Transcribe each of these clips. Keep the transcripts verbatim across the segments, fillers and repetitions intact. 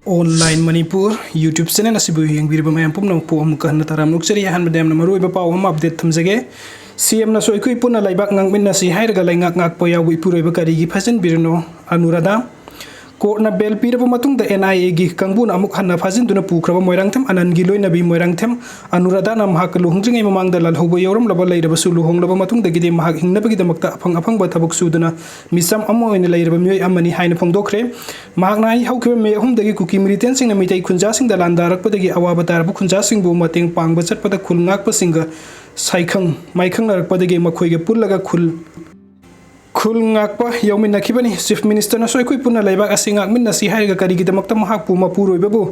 Online Manipur YouTube channel ꯑꯁꯤꯕꯨ ꯌꯦꯡꯕꯤꯔꯤꯕ ꯃꯌꯥꯝ ꯄꯨꯝꯅꯃꯛꯄꯨ ꯑꯃꯨꯛꯀ ꯍꯟꯅ ꯇꯔꯥꯝꯅ ꯑꯣꯛꯆꯔꯤ꯫ ꯑꯍꯥꯟꯕꯗ ꯌꯥꯝꯅ ꯃꯔꯨꯑꯣꯏꯕ ꯄꯥꯎ ꯑꯃ update ꯊꯝꯖꯒꯦ꯫ ꯁꯤ ꯑꯦꯝꯅꯁꯨ ꯑꯩꯈꯣꯏ ꯄꯨꯟꯅ ꯂꯩꯕꯥꯛ ꯉꯥꯛꯃꯤꯟꯅꯁꯤ ꯍꯥꯏꯔꯒ ꯂꯩꯉꯥꯛ ꯉꯥꯛꯄ ꯌꯥꯎꯕ ꯏꯄꯨꯔꯣꯏꯕ ꯀꯔꯤꯒꯤ ꯐꯥꯖꯤꯟꯕꯤꯔꯤꯅꯣ? ꯑꯅꯨꯔꯥꯙꯥ꯫ ꯀꯣꯔꯠꯅ bail ꯄꯤꯔꯕ ꯃꯇꯨꯡꯗ N I A ꯒꯤ ꯀꯥꯡꯕꯨꯅ ꯑꯃꯨꯛ ꯍꯟꯅ ꯐꯥꯖꯤꯟꯗꯨꯅ ꯄꯨꯈ꯭ꯔꯕ ꯃꯣꯏꯔꯥꯡꯊꯦꯝ ꯑꯅꯟꯒꯤ ꯂꯣꯏꯅꯕꯤ ꯃꯣꯏꯔꯥꯡꯊꯦꯝ ꯑꯅꯨꯔꯥꯙꯥꯅ ꯃꯍꯥꯛꯀ ꯂꯨꯍꯣꯡꯗ꯭ꯔꯤꯉꯩ ꯃꯃꯥꯡꯗ ꯂꯥꯜꯍꯧꯕ ꯌꯥꯎꯔꯝꯂꯕ ꯂꯩꯔꯕꯁꯨ, ꯂꯨꯍꯣꯡꯂꯕ ꯃꯇꯨꯡꯗꯒꯤꯗꯤ ꯃꯍꯥꯛ ꯍꯤꯡꯅꯕꯒꯤꯗꯃꯛꯇ ꯑꯐꯪ ꯑꯐꯪꯕ ꯊꯕꯛ ꯁꯨꯗꯨꯅ ꯃꯤꯆꯝ ꯑꯃ ꯑꯣꯏꯅ ꯂꯩꯔꯕ ꯃꯤꯑꯣꯏ ꯑꯃꯅꯤ ꯍꯥꯏꯅ ꯐꯣꯡꯗꯣꯛꯈ꯭ꯔꯦ꯫ ꯃꯍꯥꯛꯅ ꯍꯥꯏ, ꯍꯧꯈꯤꯕ ꯃꯦ ꯑꯍꯨꯝꯗꯒꯤ ꯀꯨꯀꯤ ꯃꯤꯂꯤꯇꯦꯟꯁꯤꯡꯅ ꯃꯤꯇꯩ ꯈꯨꯟꯖꯥꯁꯤꯡꯗ ꯂꯥꯟꯗꯥꯔꯛꯄꯗꯒꯤ ꯑꯋꯥꯕ ꯇꯥꯔꯕ ꯈꯨꯟꯖꯥꯁꯤꯡꯕꯨ ꯃꯇꯦꯡ ꯄꯥꯡꯕ ꯆꯠꯄꯗ ꯈꯨꯜ ꯉꯥꯛꯄꯁꯤꯡꯒ ꯁꯥꯏꯈꯪ ꯃꯥꯏꯈꯪꯅꯔꯛꯄꯗꯒꯤ ꯃꯈꯣꯏꯒ ꯄꯨꯜꯂꯒ ꯈꯨꯜ, ꯈꯨꯜ ꯉꯥꯛꯄ ꯌꯥꯎꯃꯤꯟꯅꯈꯤꯕꯅꯤ꯫ Chief Ministerꯅꯁꯨ ꯑꯩꯈꯣꯏ ꯄꯨꯟꯅ ꯂꯩꯕꯥꯛ ꯑꯁꯤ ꯉꯥꯛꯃꯤꯟꯅꯁꯤ ꯍꯥꯏꯔꯒ ꯀꯔꯤꯒꯤꯗꯃꯛꯇ ꯃꯍꯥꯛꯄꯨ ꯃꯄꯨꯔꯣꯏꯕꯕꯨ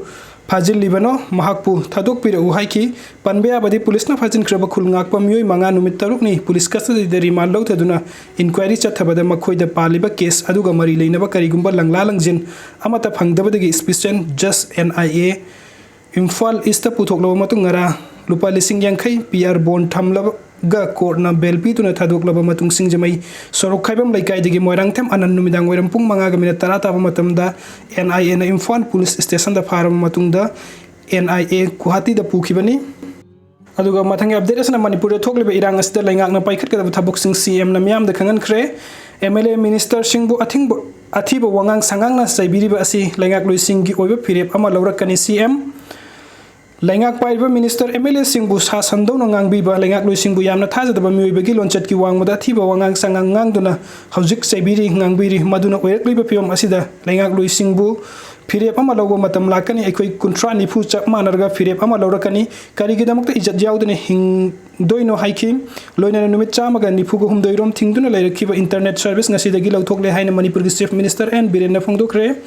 ꯐꯥꯖꯤꯜꯂꯤꯕꯅꯣ? ꯃꯍꯥꯛꯄꯨ ꯊꯥꯗꯣꯛꯄꯤꯔꯛꯎ ꯍꯥꯏꯈꯤ꯫ ꯄꯟꯕ ꯌꯥꯕꯗꯤ, ꯄꯨꯂꯤꯁꯅ ꯐꯥꯖꯤꯟꯈ꯭ꯔꯕ ꯈꯨꯜ ꯉꯥꯛꯄ ꯃꯤꯑꯣꯏ ꯃꯉꯥ ꯅꯨꯃꯤꯠ ꯇꯔꯨꯛꯅꯤ ꯄꯨꯂꯤꯁ custody ꯗ remand ꯂꯧꯊꯗꯨꯅ inquiry ꯆꯠꯊꯕꯗ ꯃꯈꯣꯏꯗ ꯄꯥꯜꯂꯤꯕ case ꯑꯗꯨꯒ ꯃꯔꯤ ꯂꯩꯅꯕ ꯀꯔꯤꯒꯨꯝꯕ ꯂꯪꯂꯥ ꯂꯪꯖꯤꯟ ꯑꯃꯠꯇ ꯐꯪꯗꯕꯗꯒꯤ Special Judge N I A Imphal East ꯇ ꯄꯨꯊꯣꯛꯂꯕ ꯃꯇꯨꯡ ꯉꯔꯥꯡ ꯂꯨꯄꯥ ꯂꯤꯁꯤꯡ ꯌꯥꯡꯈꯩ P R bond ꯊꯝꯂꯒ ꯀꯣꯔꯠꯅ bail ꯄꯤꯗꯨꯅ ꯊꯥꯗꯣꯛꯂꯕ ꯃꯇꯨꯡ ꯁꯤꯡꯖꯃꯩ ꯁꯣꯔꯣꯛ ꯈꯥꯏꯕꯝ ꯂꯩꯀꯥꯏꯗꯒꯤ ꯃꯣꯏꯔꯥꯡꯊꯦꯝ ꯑꯅꯟ ꯅꯨꯃꯤꯗꯥꯡ ꯋꯥꯏꯔꯝ ꯄꯨꯡ ꯃꯉꯥꯒ minute ꯇꯔꯥ ꯇꯥꯕ ꯃꯇꯝꯗ N I A ꯅ ꯏꯝꯐꯥꯜ ꯄꯨꯂꯤꯁ ꯁ꯭ꯇꯦꯁꯟꯗ ꯐꯥꯔꯕ ꯃꯇꯨꯡꯗ N I A ꯒꯨꯋꯥꯍꯥꯇꯤꯗ ꯄꯨꯈꯤꯕꯅꯤ꯫ ꯑꯗꯨꯒ ꯃꯊꯪꯒꯤ update ꯑꯁꯤꯅ ꯃꯅꯤꯄꯨꯔꯗ ꯊꯣꯛꯂꯤꯕ ꯏꯔꯥꯡ ꯑꯁꯤꯗ ꯂꯩꯉꯥꯛꯅ ꯄꯥꯏꯈꯠꯀꯗꯕ ꯊꯕꯛꯁꯤꯡ ꯁꯤ ꯑꯦꯝꯅ ꯃꯤꯌꯥꯝꯗ ꯈꯪꯍꯟꯈ꯭ꯔꯦ꯫ M L A ministerꯁꯤꯡꯕꯨ ꯑꯊꯤꯡꯕ, ꯑꯊꯤꯕ ꯋꯥꯉꯥꯡ ꯁꯉꯥꯡꯅ ꯆꯩꯕꯤꯔꯤꯕ ꯑꯁꯤ ꯂꯩꯉꯥꯛꯂꯣꯏꯁꯤꯡꯒꯤ ꯑꯣꯏꯕ ꯐꯤꯔꯦꯞ ꯑꯃ ꯂꯧꯔꯛꯀꯅꯤ ꯁꯤ ꯑꯦꯝ꯫ ꯂꯩꯉꯥꯛ ꯄꯥꯏꯔꯤꯕ minister, M L Aꯁꯤꯡꯕꯨ ꯁꯥ ꯁꯟꯗꯧꯅ ꯉꯥꯡꯕꯤꯕ, ꯂꯩꯉꯥꯛꯂꯣꯏꯁꯤꯡꯕꯨ ꯌꯥꯝꯅ ꯊꯥꯖꯗꯕ ꯃꯤꯑꯣꯏꯕꯒꯤ ꯂꯣꯟꯆꯠꯀꯤ ꯋꯥꯡꯃꯗ ꯑꯊꯤꯕ ꯋꯥꯉꯥꯡ ꯁꯉꯥꯡ ꯉꯥꯡꯗꯨꯅ ꯍꯧꯖꯤꯛ ꯆꯩꯕꯤꯔꯤ, ꯉꯥꯡꯕꯤꯔꯤ꯫ ꯃꯗꯨꯅ ꯑꯣꯏꯔꯛꯂꯤꯕ ꯐꯤꯕꯝ ꯑꯁꯤꯗ ꯂꯩꯉꯥꯛꯂꯣꯏꯁꯤꯡꯕꯨ ꯐꯤꯔꯦꯞ ꯑꯃ ꯂꯧꯕ ꯃꯇꯝ ꯂꯥꯛꯀꯅꯤ꯫ ꯑꯩꯈꯣꯏ ꯀꯨꯟꯊ꯭ꯔꯥ ꯅꯤꯐꯨ ꯆꯞ ꯃꯥꯟꯅꯔꯒ ꯐꯤꯔꯦꯞ ꯑꯃ ꯂꯧꯔꯛꯀꯅꯤ꯫ ꯀꯔꯤꯒꯤꯗꯃꯛꯇ ꯏꯖꯠ ꯌꯥꯎꯗꯅ ꯍꯤꯡꯗꯣꯏꯅꯣ ꯍꯥꯏꯈꯤ꯫ ꯂꯣꯏꯅꯅ ꯅꯨꯃꯤꯠ ꯆꯥꯝꯃꯒ ꯅꯤꯐꯨꯒ ꯍꯨꯝꯗꯣꯏ ꯔꯣꯝ ꯊꯤꯡꯗꯨꯅ ꯂꯩꯔꯛꯈꯤꯕ internet service ꯉꯁꯤꯗꯒꯤ ꯂꯧꯊꯣꯛꯂꯦ ꯍꯥꯏꯅ ꯃꯅꯤꯄꯨꯔꯒꯤ Chief Minister N Birenꯅ ꯐꯣꯡꯗꯣꯛꯈ꯭ꯔꯦ꯫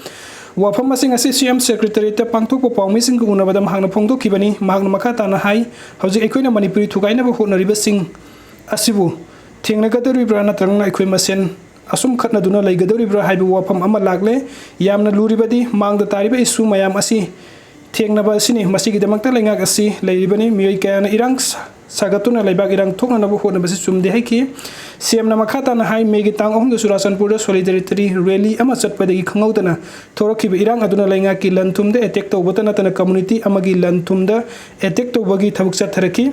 ꯋꯥꯐꯝ ꯑꯁꯤ ꯉꯁꯤ C M Secretariatꯇ ꯄꯥꯡꯊꯣꯛꯄ ꯄꯥꯎꯃꯤꯁꯤꯡꯒ ꯎꯅꯕꯗ ꯃꯍꯥꯛꯅ ꯐꯣꯡꯗꯣꯛꯈꯤꯕꯅꯤ꯫ ꯃꯍꯥꯛꯅ ꯃꯈꯥ ꯇꯥꯅ ꯍꯥꯏ, ꯍꯧꯖꯤꯛ ꯑꯩꯈꯣꯏꯅ ꯃꯅꯤꯄꯨꯔꯤ ꯊꯨꯒꯥꯏꯅꯕ ꯍꯣꯠꯅꯔꯤꯕꯁꯤꯡ ꯑꯁꯤꯕꯨ ꯊꯦꯡꯅꯒꯗꯧꯔꯤꯕ꯭ꯔꯥ ꯅꯠꯇ꯭ꯔꯒꯅ ꯑꯩꯈꯣꯏ ꯃꯁꯦꯟ ꯑꯁꯨꯝ ꯈꯠꯅꯗꯨꯅ ꯂꯩꯒꯗꯧꯔꯤꯕ꯭ꯔꯥ ꯍꯥꯏꯕ ꯋꯥꯐꯝ ꯑꯃ ꯂꯥꯛꯂꯦ꯫ ꯌꯥꯝꯅ ꯂꯨꯔꯤꯕꯗꯤ ꯃꯥꯡꯗ ꯇꯥꯔꯤꯕ issue ꯃꯌꯥꯝ ꯑꯁꯤ ꯊꯦꯡꯅꯕ ꯑꯁꯤꯅꯤ꯫ ꯃꯁꯤꯒꯤꯗꯃꯛꯇ ꯂꯩꯉꯥꯛ ꯑꯁꯤ ꯂꯩꯔꯤꯕꯅꯤ꯫ ꯃꯤꯑꯣꯏ ꯀꯌꯥꯅ ꯏꯔꯥꯡ ꯁꯥ-, ꯁꯥꯒꯠꯇꯨꯅ ꯂꯩꯕꯥꯛ ꯏꯔꯥꯡ ꯊꯣꯛꯅꯅꯕ ꯍꯣꯠꯅꯕꯁꯤ ꯆꯨꯝꯗꯦ ꯍꯥꯏꯈꯤ꯫ ꯁꯤ ꯑꯦꯝꯅ ꯃꯈꯥ ꯇꯥꯅ ꯍꯥꯏ, ꯃꯦꯒꯤ ꯇꯥꯡ ꯑꯍꯨꯝꯗ ꯆꯨꯔꯥꯆꯥꯟꯄꯨꯔꯗ solidarity rally ꯑꯃ ꯆꯠꯄꯗꯒꯤ ꯈꯪꯍꯧꯗꯅ ꯊꯣꯔꯛꯈꯤꯕ ꯏꯔꯥꯡ ꯑꯗꯨꯅ ꯂꯩꯉꯥꯛꯀꯤ ꯂꯟ ꯊꯨꯝꯗ attack ꯇꯧꯕꯇ ꯅꯠꯇꯅ community ꯑꯃꯒꯤ ꯂꯟ ꯊꯨꯝꯗ attack ꯇꯧꯕꯒꯤ ꯊꯕꯛ ꯆꯠꯊꯔꯛꯈꯤ꯫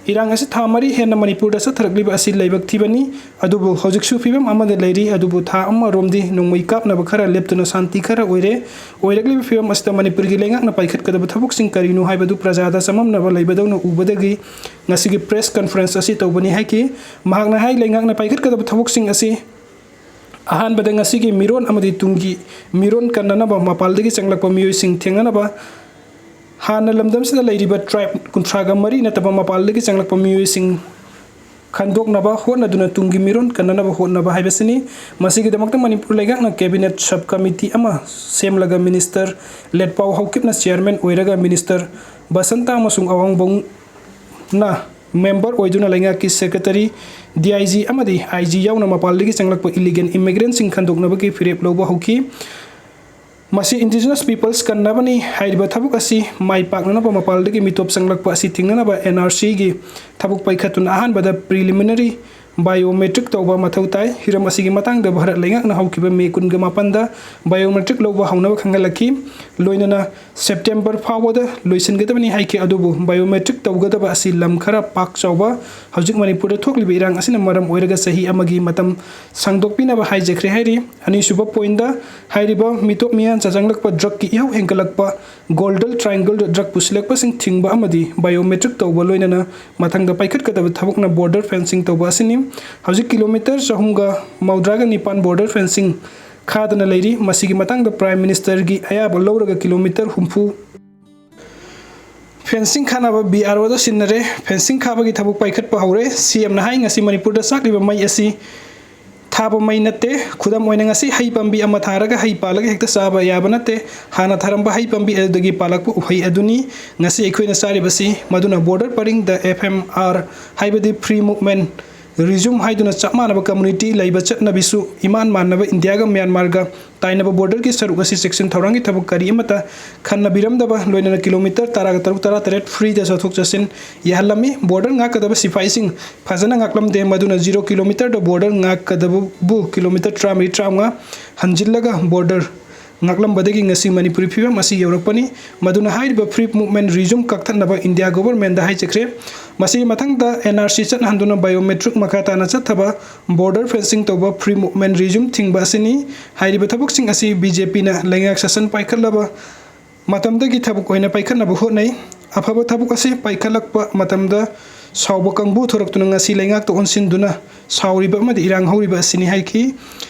ꯏꯔꯥꯡ ꯑꯁꯤ ꯊꯥ ꯃꯔꯤ ꯍꯦꯟꯅ ꯃꯅꯤꯄꯨꯔꯗ ꯆꯠꯊꯔꯛꯂꯤꯕ ꯑꯁꯤ ꯂꯥꯏꯕꯛ ꯊꯤꯕꯅꯤ꯫ ꯑꯗꯨꯕꯨ ꯍꯧꯖꯤꯛꯁꯨ ꯐꯤꯕꯝ ꯑꯃꯗ ꯂꯩꯔꯤ꯫ ꯑꯗꯨꯕꯨ ꯊꯥ ꯑꯃꯔꯣꯝꯗꯤ ꯅꯣꯡꯃꯩ ꯀꯥꯞꯅꯕ ꯈꯔ ꯂꯦꯞꯇꯨꯅ ꯁꯥꯟꯇꯤ ꯈꯔ ꯑꯣꯏꯔꯦ꯫ ꯑꯣꯏꯔꯛꯂꯤꯕ ꯐꯤꯕꯝ ꯑꯁꯤꯗ ꯃꯅꯤꯄꯨꯔꯒꯤ ꯂꯩꯉꯥꯛꯅ ꯄꯥꯏꯈꯠꯀꯗꯕ ꯊꯕꯛꯁꯤꯡ ꯀꯔꯤꯅꯣ ꯍꯥꯏꯕꯗꯨ ꯄ꯭ꯔꯖꯥꯗ ꯆꯃꯝꯅꯕ ꯂꯩꯕꯗꯧꯅ ꯎꯕꯗꯒꯤ ꯉꯁꯤꯒꯤ press conference ꯑꯁꯤ ꯇꯧꯕꯅꯤ ꯍꯥꯏꯈꯤ꯫ ꯃꯍꯥꯛꯅ ꯍꯥꯏ, ꯂꯩꯉꯥꯛꯅ ꯄꯥꯏꯈꯠꯀꯗꯕ ꯊꯕꯛꯁꯤꯡ ꯑꯁꯤ ꯑꯍꯥꯟꯕꯗ ꯉꯁꯤꯒꯤ ꯃꯤꯔꯣꯟ ꯑꯃꯗꯤ ꯇꯨꯡꯒꯤ ꯃꯤꯔꯣꯟ ꯀꯟꯅꯅꯕ ꯃꯄꯥꯟꯗꯒꯤ ꯆꯪꯂꯛꯄ ꯃꯤꯑꯣꯏꯁꯤꯡ ꯊꯦꯡꯅꯅꯕ, ꯍꯥꯟꯅ ꯂꯝꯗꯝꯁꯤꯗ ꯂꯩꯔꯤꯕ tribe ꯀꯨꯟꯊ꯭ꯔꯥꯒ ꯃꯔꯤ ꯅꯠꯇꯕ ꯃꯄꯥꯟꯗꯒꯤ ꯆꯪꯂꯛꯄ ꯃꯤꯑꯣꯏꯁꯤꯡ ꯈꯟꯗꯣꯛꯅꯕ ꯍꯣꯠꯅꯗꯨꯅ ꯇꯨꯡꯒꯤ ꯃꯤꯔꯣꯟ ꯀꯟꯅꯅꯕ ꯍꯣꯠꯅꯕ ꯍꯥꯏꯕꯁꯤꯅꯤ꯫ ꯃꯁꯤꯒꯤꯗꯃꯛꯇ ꯃꯅꯤꯄꯨꯔ ꯂꯩꯉꯥꯛꯅ cabinet sub committee ꯑꯃ ꯁꯦꯝꯂꯒ minister ꯂꯦꯠꯄꯥꯎ ꯍꯧꯈꯤꯞꯅ chairman ꯑꯣꯏꯔꯒ minister ꯕꯁꯟꯇ ꯑꯃꯁꯨꯡ ꯑꯋꯥꯡꯕꯧꯅ member ꯑꯣꯏꯗꯨꯅ ꯂꯩꯉꯥꯛꯀꯤ secretary, D I G ꯑꯃꯗꯤ I G ꯌꯥꯎꯅ ꯃꯄꯥꯟꯗꯒꯤ ꯆꯪꯂꯛꯄ illegal immigrantꯁꯤꯡ ꯈꯟꯗꯣꯛꯅꯕꯒꯤ ꯐꯤꯔꯦꯞ ꯂꯧꯕ ꯍꯧꯈꯤ꯫ ꯃꯁꯤ indigenous peoples ꯀꯟꯅꯕꯅꯤ꯫ ꯍꯥꯏꯔꯤꯕ ꯊꯕꯛ ꯑꯁꯤ ꯃꯥꯏ ꯄꯥꯛꯅꯅꯕ ꯃꯄꯥꯟꯗꯒꯤ ꯃꯤꯇꯣꯞ ꯆꯪꯂꯛꯄ ꯑꯁꯤ ꯊꯤꯡꯅꯅꯕ N R Cꯒꯤ ꯊꯕꯛ ꯄꯥꯏꯈꯠꯇꯨꯅ ꯑꯍꯥꯟꯕꯗ preliminary biometric ꯇꯧꯕ ꯃꯊꯧ ꯇꯥꯏ꯫ ꯍꯤꯔꯝ ꯑꯁꯤꯒꯤ ꯃꯇꯥꯡꯗ ꯚꯥꯔꯠ ꯂꯩꯉꯥꯛꯅ ꯍꯧꯈꯤꯕ ꯃꯦ ꯀꯨꯟꯒ ꯃꯥꯄꯟꯗ biometric ꯂꯧꯕ ꯍꯧꯅꯕ ꯈꯪꯍꯜꯂꯛꯈꯤ꯫ ꯂꯣꯏꯅꯅ September ꯐꯥꯎꯕꯗ ꯂꯣꯏꯁꯤꯟꯒꯗꯕꯅꯤ ꯍꯥꯏꯈꯤ꯫ ꯑꯗꯨꯕꯨ biometric ꯇꯧꯒꯗꯕ ꯑꯁꯤ ꯂꯝ ꯈꯔ ꯄꯥꯛ ꯆꯥꯎꯕ, ꯍꯧꯖꯤꯛ ꯃꯅꯤꯄꯨꯔꯗ ꯊꯣꯛꯂꯤꯕ ꯏꯔꯥꯡ ꯑꯁꯤꯅ ꯃꯔꯝ ꯑꯣꯏꯔꯒ ꯆꯍꯤ ꯑꯃꯒꯤ ꯃꯇꯝ ꯁꯥꯡꯗꯣꯛꯄꯤꯅꯕ ꯍꯥꯏꯖꯈ꯭ꯔꯦ ꯍꯥꯏꯔꯤ꯫ ꯑꯅꯤꯁꯨꯕ pointꯗ ꯍꯥꯏꯔꯤꯕ ꯃꯤꯇꯣꯞ ꯃꯤꯌꯥꯟ ꯆꯥꯖꯪꯂꯛꯄ drugꯀꯤ ꯏꯍꯧ ꯍꯦꯟꯒꯠꯂꯛꯄ, Golden Triangleꯗ drug ꯄꯨꯁꯤꯜꯂꯛꯄꯁꯤꯡ ꯊꯤꯡꯕ ꯑꯃꯗꯤ biometric ꯇꯧꯕ ꯂꯣꯏꯅꯅ ꯃꯊꯪꯗ ꯄꯥꯏꯈꯠꯀꯗꯕ ꯊꯕꯛꯅ border fencing ꯇꯧꯕ ꯑꯁꯤꯅꯤ꯫ ꯍꯧꯖꯤꯛ kilometre ꯆꯍꯨꯝꯒ ꯃꯧꯗ꯭ꯔꯥꯒ ꯅꯤꯄꯥꯟ border fencing ꯈꯥꯗꯅ ꯂꯩꯔꯤ꯫ ꯃꯁꯤꯒꯤ ꯃꯇꯥꯡꯗ Prime Ministerꯒꯤ ꯑꯌꯥꯕ ꯂꯧꯔꯒ kilometre ꯍꯨꯝꯐꯨ fencing ꯈꯥꯅꯕ B R Oꯗ ꯁꯤꯟꯅꯔꯦ꯫ Fencing ꯈꯥꯕꯒꯤ ꯊꯕꯛ ꯄꯥꯏꯈꯠꯄ ꯍꯧꯔꯦ꯫ C Mꯅ ꯍꯥꯏ, ꯉꯁꯤ ꯃꯅꯤꯄꯨꯔꯗ ꯆꯥꯛꯂꯤꯕ ꯃꯩ ꯑꯁꯤ ꯊꯥꯕ ꯃꯩ ꯅꯠꯇꯦ꯫ ꯈꯨꯗꯝ ꯑꯣꯏꯅ, ꯉꯁꯤ ꯍꯩ ꯄꯥꯝꯕꯤ ꯑꯃ ꯊꯥꯔꯒ ꯍꯩ ꯄꯥꯜꯂꯒ ꯍꯦꯛꯇ ꯆꯥꯕ ꯌꯥꯕ ꯅꯠꯇꯦ꯫ ꯍꯥꯟꯅ ꯊꯥꯔꯝꯕ ꯍꯩ ꯄꯥꯝꯕꯤ ꯑꯗꯨꯗꯒꯤ ꯄꯥꯜꯂꯛꯄ ꯎꯍꯩ ꯑꯗꯨꯅꯤ꯫ ꯉꯁꯤ ꯑꯩꯈꯣꯏꯅ ꯆꯥꯔꯤꯕꯁꯤ꯫ ꯃꯗꯨꯅ border ꯄꯔꯤꯡꯗ F M R, ꯍꯥꯏꯕꯗꯤ Free Movement Regime ꯍꯥꯏꯗꯨꯅ ꯆꯞ ꯃꯥꯟꯅꯕ community ꯂꯩꯕ ꯆꯠꯅꯕꯤꯁꯨ ꯏꯃꯥꯟ ꯃꯥꯟꯅꯕ ꯏꯟꯗꯤꯌꯥꯒ ꯃ꯭ꯌꯥꯟꯃꯥꯔꯒ ꯇꯥꯏꯅꯕ borderꯒꯤ ꯁꯔꯨꯛ ꯑꯁꯤ ꯆꯦꯛꯁꯤꯟ ꯊꯧꯔꯥꯡꯒꯤ ꯊꯕꯛ ꯀꯔꯤ ꯑꯃꯠꯇ ꯈꯟꯅꯕꯤꯔꯝꯗꯕ ꯂꯣꯏꯅꯅ kilometre ꯇꯔꯥꯒ ꯇꯔꯨꯛ, ꯇꯔꯥ ꯇꯔꯦꯠ freeꯗ ꯆꯠꯊꯣꯛ ꯆꯠꯁꯤꯟ ꯌꯥꯍꯜꯂꯝꯃꯤ꯫ Border ꯉꯥꯛꯀꯗꯕ ꯁꯤꯐꯥꯏꯁꯤꯡ ꯐꯖꯅ ꯉꯥꯛꯂꯝꯗꯦ, ꯃꯗꯨꯅ zero kilometreꯗ border ꯉꯥꯛꯀꯗꯕꯕꯨ kilometre ꯇꯔꯥꯃꯔꯤ, ꯇꯔꯥꯃꯉꯥ ꯍꯟꯖꯤꯜꯂꯒ border ꯉꯥꯛꯂꯝꯕꯗꯒꯤ ꯉꯁꯤ ꯃꯅꯤꯄꯨꯔꯤ ꯐꯤꯕꯝ ꯑꯁꯤ ꯌꯧꯔꯛꯄꯅꯤ꯫ ꯃꯗꯨꯅ ꯍꯥꯏꯔꯤꯕ Free Movement Resume ꯀꯛꯊꯠꯅꯕ India governmentꯗ ꯍꯥꯏꯖꯈ꯭ꯔꯦ꯫ ꯃꯁꯤꯒꯤ ꯃꯊꯪꯗ N R C ꯆꯠꯅꯍꯟꯗꯨꯅ biometric ꯃꯈꯥ ꯇꯥꯅ ꯆꯠꯊꯕ, border fencing ꯇꯧꯕ, Free Movement Resume ꯊꯤꯡꯕ ꯑꯁꯤꯅꯤ꯫ ꯍꯥꯏꯔꯤꯕ ꯊꯕꯛꯁꯤꯡ ꯑꯁꯤ B J Pꯅ ꯂꯩꯉꯥꯛ ꯁꯥꯁꯟ ꯄꯥꯏꯈꯠꯂꯕ ꯃꯇꯝꯗꯒꯤ ꯊꯕꯛ ꯑꯣꯏꯅ ꯄꯥꯏꯈꯠꯅꯕ ꯍꯣꯠꯅꯩ꯫ ꯑꯐꯕ ꯊꯕꯛ ꯑꯁꯤ ꯄꯥꯏꯈꯠꯂꯛꯄ ꯃꯇꯝꯗ ꯁꯥꯎꯕ ꯀꯥꯡꯕꯨ ꯊꯣꯔꯛꯇꯨꯅ ꯉꯁꯤ ꯂꯩꯉꯥꯛꯇ ꯑꯣꯟꯁꯤꯟꯗꯨꯅ ꯁꯥꯎꯔꯤꯕ ꯑꯃꯗꯤ ꯏꯔꯥꯡ ꯍꯧꯔꯤꯕ ꯑꯁꯤꯅꯤ ꯍꯥꯏꯈꯤ꯫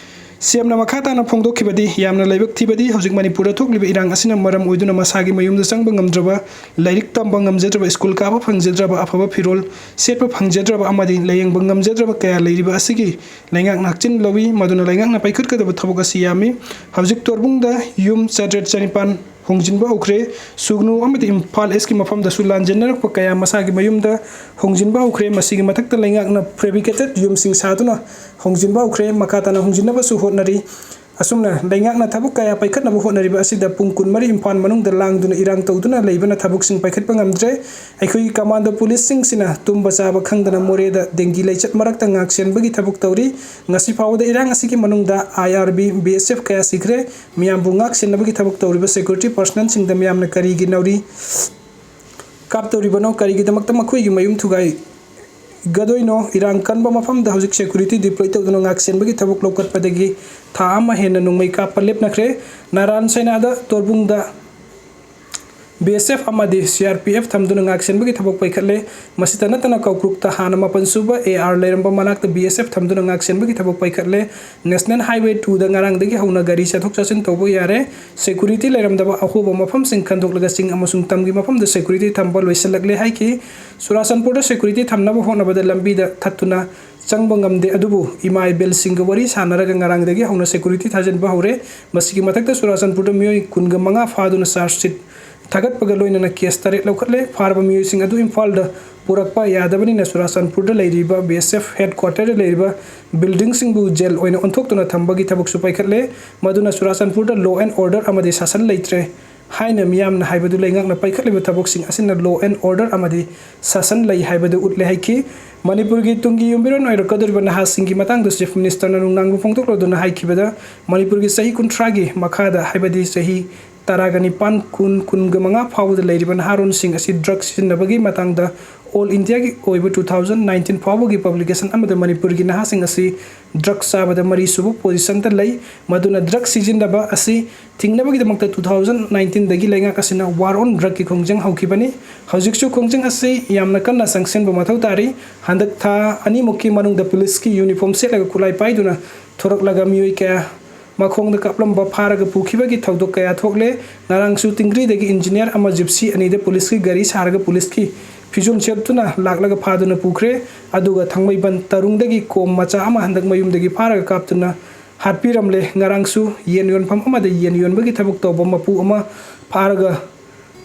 C M ꯅ ꯃꯈꯥ ꯇꯥꯅ ꯐꯣꯡꯗꯣꯛꯈꯤꯕꯗꯤ, ꯌꯥꯝꯅ ꯂꯥꯏꯕꯛ ꯊꯤꯕꯗꯤ ꯍꯧꯖꯤꯛ ꯃꯅꯤꯄꯨꯔꯗ ꯊꯣꯛꯂꯤꯕ ꯏꯔꯥꯡ ꯑꯁꯤꯅ ꯃꯔꯝ ꯑꯣꯏꯗꯨꯅ ꯃꯁꯥꯒꯤ ꯃꯌꯨꯝꯗ ꯆꯪꯕ ꯉꯝꯗ꯭ꯔꯕ, ꯂꯥꯏꯔꯤꯛ ꯇꯝꯕ ꯉꯝꯖꯗ꯭ꯔꯕ, ꯁ꯭ꯀꯨꯜ ꯀꯥꯕ ꯐꯪꯖꯗ꯭ꯔꯕ, ꯑꯐꯕ ꯐꯤꯔꯣꯜ ꯁꯦꯠꯄ ꯐꯪꯖꯗ꯭ꯔꯕ ꯑꯃꯗꯤ ꯂꯥꯌꯦꯡꯕ ꯉꯝꯖꯗ꯭ꯔꯕ ꯀꯌꯥ ꯂꯩꯔꯤꯕ ꯑꯁꯤꯒꯤ ꯂꯩꯉꯥꯛꯅ ꯍꯛꯆꯤꯟ ꯂꯧꯏ꯫ ꯃꯗꯨꯅ ꯂꯩꯉꯥꯛꯅ ꯄꯥꯏꯈꯠꯀꯗꯕ ꯊꯕꯛ ꯑꯁꯤ ꯌꯥꯝꯃꯤ꯫ ꯍꯧꯖꯤꯛ ꯇꯣꯔꯕꯨꯡꯗ ꯌꯨꯝ ꯆꯥꯇ꯭ꯔꯦꯠ ꯆꯅꯤꯄꯥꯟ ꯍꯣꯡꯖꯤꯟꯕ ꯍꯧꯈ꯭ꯔꯦ꯫ ꯁꯨꯒꯅꯨ ꯑꯃꯗꯤ ꯏꯝꯐꯥꯜ Eastꯀꯤ ꯃꯐꯝꯗꯁꯨ ꯂꯥꯟꯖꯦꯟꯅꯔꯛꯄ ꯀꯌꯥ ꯃꯁꯥꯒꯤ ꯃꯌꯨꯝꯗ ꯍꯣꯡꯖꯤꯟꯕ ꯍꯧꯈ꯭ꯔꯦ꯫ ꯃꯁꯤꯒꯤ ꯃꯊꯛꯇ ꯂꯩꯉꯥꯛꯅ fabricated ꯌꯨꯝꯁꯤꯡ ꯁꯥꯗꯨꯅ ꯍꯣꯡꯖꯤꯟꯕ ꯍꯧꯈ꯭ꯔꯦ꯫ ꯃꯈꯥ ꯇꯥꯅ ꯍꯣꯡꯖꯤꯟꯅꯕꯁꯨ ꯍꯣꯠꯅꯔꯤ꯫ ꯑꯁꯨꯝꯅ ꯂꯩꯉꯥꯛꯅ ꯊꯕꯛ ꯀꯌꯥ ꯄꯥꯏꯈꯠꯅꯕ ꯍꯣꯠꯅꯔꯤꯕ ꯑꯁꯤꯗ ꯄꯨꯡ ꯀꯨꯟꯃꯔꯤ ꯏꯝꯐꯥꯜ ꯃꯅꯨꯡꯗ ꯂꯥꯡꯗꯨꯅ ꯏꯔꯥꯡ ꯇꯧꯗꯨꯅ ꯂꯩꯕꯅ ꯊꯕꯛꯁꯤꯡ ꯄꯥꯏꯈꯠꯄ ꯉꯝꯗ꯭ꯔꯦ꯫ ꯑꯩꯈꯣꯏꯒꯤ commando policeꯁꯤꯡꯁꯤꯅ ꯇꯨꯝꯕ ꯆꯥꯕ ꯈꯪꯗꯅ ꯃꯣꯔꯦꯗ ꯗꯦꯡꯒꯤ ꯂꯥꯏꯆꯠ ꯃꯔꯛꯇ ꯉꯥꯛ ꯁꯦꯟꯕꯒꯤ ꯊꯕꯛ ꯇꯧꯔꯤ꯫ ꯉꯁꯤ ꯐꯥꯎꯕꯗ ꯏꯔꯥꯡ ꯑꯁꯤꯒꯤ ꯃꯅꯨꯡꯗ I R B, B S F ꯀꯌꯥ ꯁꯤꯈ꯭ꯔꯦ꯫ ꯃꯤꯌꯥꯝꯕꯨ ꯉꯥꯛ ꯁꯦꯟꯅꯕꯒꯤ ꯊꯕꯛ ꯇꯧꯔꯤꯕ security personnelꯁꯤꯡꯗ ꯃꯤꯌꯥꯝꯅ ꯀꯔꯤꯒꯤ ꯅꯥꯎꯔꯤ ꯀꯥꯞꯇꯧꯔꯤꯕꯅꯣ? ꯀꯔꯤꯒꯤꯗꯃꯛꯇ ꯃꯈꯣꯏꯒꯤ ꯃꯌꯨꯝ ꯊꯨꯒꯥꯏꯒꯗꯣꯏꯅꯣ? ꯏꯔꯥꯡ ꯀꯟꯕ ꯃꯐꯝꯗ ꯍꯧꯖꯤꯛ security deploy ꯇꯧꯗꯨꯅ ꯉꯥꯛ ꯁꯦꯟꯕꯒꯤ ꯊꯕꯛ ꯂꯧꯈꯠꯄꯗꯒꯤ ꯊꯥ ꯑꯃ ꯍꯦꯟꯅ ꯅꯣꯡꯃꯩ ꯀꯥꯞꯄ ꯂꯦꯞꯅꯈ꯭ꯔꯦ꯫ ꯅꯥꯔꯥꯟ ꯁꯥꯏꯅꯥꯗ ꯇꯣꯔꯕꯨꯡꯗ B S F ꯑꯃꯗꯤ C R P F ꯊꯝꯗꯨꯅ ꯉꯥꯛ ꯁꯦꯟꯕꯒꯤ ꯊꯕꯛ ꯄꯥꯏꯈꯠꯂꯦ꯫ ꯃꯁꯤꯇ ꯅꯠꯇꯅ ꯀꯧꯀ꯭ꯔꯨꯛꯇ ꯍꯥꯟꯅ ꯃꯥꯄꯟ ꯁꯨꯕ A R ꯂꯩꯔꯝꯕ ꯃꯅꯥꯛꯇ B S F ꯊꯝꯗꯨꯅ ꯉꯥꯛ ꯁꯦꯟꯕꯒꯤ ꯊꯕꯛ ꯄꯥꯏꯈꯠꯂꯦ꯫ National Highway twoꯗ ꯉꯔꯥꯡꯗꯒꯤ ꯍꯧꯅ ꯒꯥꯔꯤ ꯆꯠꯊꯣꯛ ꯆꯠꯁꯤꯟ ꯇꯧꯕ ꯌꯥꯔꯦ꯫ Security ꯂꯩꯔꯝꯗꯕ ꯑꯍꯣꯕ ꯃꯐꯝꯁꯤꯡ ꯈꯟꯗꯣꯛꯂꯒ ꯆꯤꯡ ꯑꯃꯁꯨꯡ ꯇꯝꯒꯤ ꯃꯐꯝꯗ security ꯊꯝꯕ ꯂꯣꯏꯁꯤꯜꯂꯛꯂꯦ ꯍꯥꯏꯈꯤ꯫ ꯆꯨꯔꯥꯆꯥꯟꯄꯨꯔꯗ security ꯊꯝꯅꯕ ꯍꯣꯠꯅꯕꯗ ꯂꯝꯕꯤꯗ ꯊꯠꯇꯨꯅ ꯆꯪꯕ ꯉꯝꯗꯦ, ꯑꯗꯨꯕꯨ ꯏꯃꯥ ꯏꯕꯦꯜꯁꯤꯡꯒ ꯋꯥꯔꯤ ꯁꯥꯟꯅꯔꯒ ꯉꯔꯥꯡꯗꯒꯤ ꯍꯧꯅ security ꯊꯥꯖꯤꯟꯕ ꯍꯧꯔꯦ꯫ ꯃꯁꯤꯒꯤ ꯃꯊꯛꯇ ꯆꯨꯔꯥꯆꯥꯟꯄꯨꯔꯗ ꯃꯤꯑꯣꯏ ꯀꯨꯟꯒ ꯃꯉꯥ ꯐꯥꯗꯨꯅ charge sheet ꯊꯥꯒꯠꯄꯒ ꯂꯣꯏꯅꯅ ꯀꯦꯁ ꯇꯔꯦꯠ ꯂꯧꯈꯠꯂꯦ꯫ ꯐꯥꯔꯕ ꯃꯤꯑꯣꯏꯁꯤꯡ ꯑꯗꯨ ꯏꯝꯐꯥꯜꯗ ꯄꯨꯔꯛꯄ ꯌꯥꯗꯕꯅꯤꯅ ꯆꯨꯔꯥꯆꯥꯟꯄꯨꯔꯗ ꯂꯩꯔꯤꯕ B S F headquarterꯗ ꯂꯩꯔꯤꯕ buildingꯁꯤꯡꯕꯨ ꯖꯦꯜ ꯑꯣꯏꯅ ꯑꯣꯟꯊꯣꯛꯇꯨꯅ ꯊꯝꯕꯒꯤ ꯊꯕꯛꯁꯨ ꯄꯥꯏꯈꯠꯂꯦ꯫ ꯃꯗꯨꯅ ꯆꯨꯔꯥꯆꯥꯟꯄꯨꯔꯗ law and order ꯑꯃꯗꯤ ꯁꯥꯁꯟ ꯂꯩꯇ꯭ꯔꯦ ꯍꯥꯏꯅ ꯃꯤꯌꯥꯝꯅ ꯍꯥꯏꯕꯗꯨ ꯂꯩꯉꯥꯛꯅ ꯄꯥꯏꯈꯠꯂꯤꯕ ꯊꯕꯛꯁꯤꯡ ꯑꯁꯤꯅ law and order ꯑꯃꯗꯤ ꯁꯥꯁꯟ ꯂꯩ ꯍꯥꯏꯕꯗꯨ ꯎꯠꯂꯦ ꯍꯥꯏꯈꯤ꯫ ꯃꯅꯤꯄꯨꯔꯒꯤ ꯇꯨꯡꯒꯤ ꯌꯨꯝꯕꯤꯔꯣꯟ ꯑꯣꯏꯔꯛꯀꯗꯧꯔꯤꯕ ꯅꯍꯥꯁꯤꯡꯒꯤ ꯃꯇꯥꯡꯗ Chief Ministerꯅ ꯅꯨꯡꯅꯥꯡꯕ ꯐꯣꯡꯗꯣꯛꯂꯗꯨꯅ ꯍꯥꯏꯈꯤꯕꯗ, ꯃꯅꯤꯄꯨꯔꯒꯤ ꯆꯍꯤ ꯀꯨꯟꯊ꯭ꯔꯥꯒꯤ ꯃꯈꯥꯗ, ꯍꯥꯏꯕꯗꯤ ꯆꯍꯤ ꯇꯔꯥꯒ ꯅꯤꯄꯥꯟ, ꯀꯨꯟ, ꯀꯨꯟꯒ ꯃꯉꯥ ꯐꯥꯎꯕꯗ ꯂꯩꯔꯤꯕ ꯅꯍꯥꯔꯣꯟꯁꯤꯡ ꯑꯁꯤ drug ꯁꯤꯖꯤꯟꯅꯕꯒꯤ ꯃꯇꯥꯡꯗ all Indiaꯒꯤ ꯑꯣꯏꯕ two thousand nineteen ꯐꯥꯎꯕꯒꯤ publication ꯑꯃꯗ ꯃꯅꯤꯄꯨꯔꯒꯤ ꯅꯍꯥꯁꯤꯡ ꯑꯁꯤ drug ꯆꯥꯕꯗ ꯃꯔꯤꯁꯨꯕ positionꯗ ꯂꯩ꯫ ꯃꯗꯨꯅ drug ꯁꯤꯖꯤꯟꯅꯕ ꯑꯁꯤ ꯊꯤꯡꯅꯕꯒꯤꯗꯃꯛꯇ two thousand nineteenꯗꯒꯤ ꯂꯩꯉꯥꯛ ꯑꯁꯤꯅ war on drugꯀꯤ ꯈꯣꯡꯖꯪ ꯍꯧꯈꯤꯕꯅꯤ꯫ ꯍꯧꯖꯤꯛꯁꯨ ꯈꯣꯡꯖꯪ ꯑꯁꯤ ꯌꯥꯝꯅ ꯀꯟꯅ ꯆꯪꯁꯤꯟꯕ ꯃꯊꯧ ꯇꯥꯔꯤ꯫ ꯍꯟꯗꯛ ꯊꯥ ꯑꯅꯤꯃꯨꯛꯀꯤ ꯃꯅꯨꯡꯗ policeꯀꯤ uniform ꯁꯦꯠꯂꯒ ꯈꯨꯠꯂꯥꯏ ꯄꯥꯏꯗꯨꯅ ꯊꯣꯔꯛꯂꯒ ꯃꯤꯑꯣꯏ ꯀꯌꯥ ꯃꯈꯣꯡꯗ ꯀꯥꯞꯂꯝꯕ ꯐꯥꯔꯒ ꯄꯨꯈꯤꯕꯒꯤ ꯊꯧꯗꯣꯛ ꯀꯌꯥ ꯊꯣꯛꯂꯦ꯫ ꯉꯔꯥꯡꯁꯨ ꯇꯤꯡꯒ꯭ꯔꯤꯗꯒꯤ engineer ꯑꯃ gypsy ꯑꯅꯤꯗ policeꯀꯤ ꯒꯥꯔꯤ ꯁꯥꯔꯒ policeꯀꯤ ꯐꯤꯖꯣꯜ ꯁꯦꯠꯇꯨꯅ ꯂꯥꯛꯂꯒ ꯐꯥꯗꯨꯅ ꯄꯨꯈ꯭ꯔꯦ꯫ ꯑꯗꯨꯒ ꯊꯥꯡꯃꯩꯕꯟ ꯇꯔꯨꯡꯗꯒꯤ ꯀꯣꯝ ꯃꯆꯥ ꯑꯃ ꯍꯟꯗꯛ ꯃꯌꯨꯝꯗꯒꯤ ꯐꯥꯔꯒ ꯀꯥꯞꯇꯨꯅ ꯍꯥꯠꯄꯤꯔꯝꯂꯦ꯫ ꯉꯔꯥꯡꯁꯨ ꯌꯦꯟ ꯌꯣꯟꯐꯝ ꯑꯃꯗ ꯌꯦꯟ ꯌꯣꯟꯕꯒꯤ ꯊꯕꯛ ꯇꯧꯕ ꯃꯄꯨ ꯑꯃ ꯐꯥꯔꯒ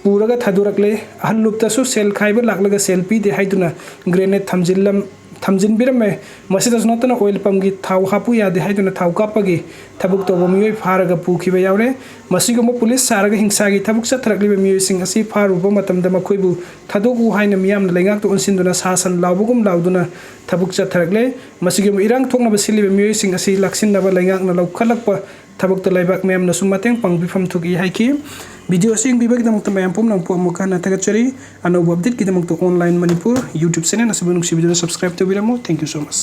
ꯄꯨꯔꯒ ꯊꯥꯗꯣꯔꯛꯂꯦ꯫ ꯑꯍꯜ ꯂꯨꯞꯇꯁꯨ ꯁꯦꯜ ꯈꯥꯏꯕ ꯂꯥꯛꯂꯒ ꯁꯦꯜ ꯄꯤꯗꯦ ꯍꯥꯏꯗꯨꯅ grenade ꯊꯝꯖꯤꯜꯂꯝ-, ꯊꯝꯖꯤꯟꯕꯤꯔꯝꯃꯦ꯫ ꯃꯁꯤꯗꯁꯨ ꯅꯠꯇꯅ oil pumpꯀꯤ ꯊꯥꯎ ꯍꯥꯞꯄꯨ ꯌꯥꯗꯦ ꯍꯥꯏꯗꯨꯅ ꯊꯥꯎ ꯀꯥꯞꯄꯒꯤ ꯊꯕꯛ ꯇꯧꯕ ꯃꯤꯑꯣꯏ ꯐꯥꯔꯒ ꯄꯨꯈꯤꯕ ꯌꯥꯎꯔꯦ꯫ ꯃꯁꯤꯒꯨꯝꯕ police ꯁꯥꯔꯒ ꯍꯤꯡꯁꯥꯒꯤ ꯊꯕꯛ ꯆꯠꯊꯔꯛꯂꯤꯕ ꯃꯤꯑꯣꯏꯁꯤꯡ ꯑꯁꯤ ꯐꯥꯔꯨꯕ ꯃꯇꯝꯗ ꯃꯈꯣꯏꯕꯨ ꯊꯥꯗꯣꯛꯎ ꯍꯥꯏꯅ ꯃꯤꯌꯥꯝꯅ ꯂꯩꯉꯥꯛꯇ ꯑꯣꯟꯁꯤꯟꯗꯨꯅ ꯁꯥ ꯁꯟ ꯂꯥꯎꯕꯒꯨꯝ ꯂꯥꯎꯗꯨꯅ ꯊꯕꯛ ꯆꯠꯊꯔꯛꯂꯦ꯫ ꯃꯁꯤꯒꯨꯝꯕ ꯏꯔꯥꯡ ꯊꯣꯛꯅꯕ ꯁꯤꯜꯂꯤꯕ ꯃꯤꯑꯣꯏꯁꯤꯡ ꯑꯁꯤ ꯂꯥꯛꯁꯤꯟꯅꯕ ꯂꯩꯉꯥꯛꯅ ꯂꯧꯈꯠꯂꯛꯄ ꯊꯕꯛꯇ ꯂꯩꯕꯥꯛ ꯃꯌꯥꯝꯅꯁꯨ ꯃꯇꯦꯡ ꯄꯥꯡꯕꯤꯐꯝ ꯊꯣꯛꯏ ꯍꯥꯏꯈꯤ꯫ Video ꯑꯁꯤ ꯌꯦꯡꯕꯤꯕꯒꯤꯗamꯛꯇ ꯃꯌꯥꯝ ꯄꯨꯝꯅꯃꯛꯄꯨ ꯑꯃꯨꯛ ꯍꯟꯅ ꯊꯥꯒꯠꯆꯔꯤ꯫ ꯑꯅꯧꯕ updateꯀꯤꯗꯃꯛꯇ Online Manipur YouTube channel ꯑꯁꯤꯕꯨ ꯅꯨꯡꯁꯤꯕꯤꯗꯨꯅ subscribe ꯇꯧꯕꯤꯔꯝꯃꯨ꯫ Thank you so much꯫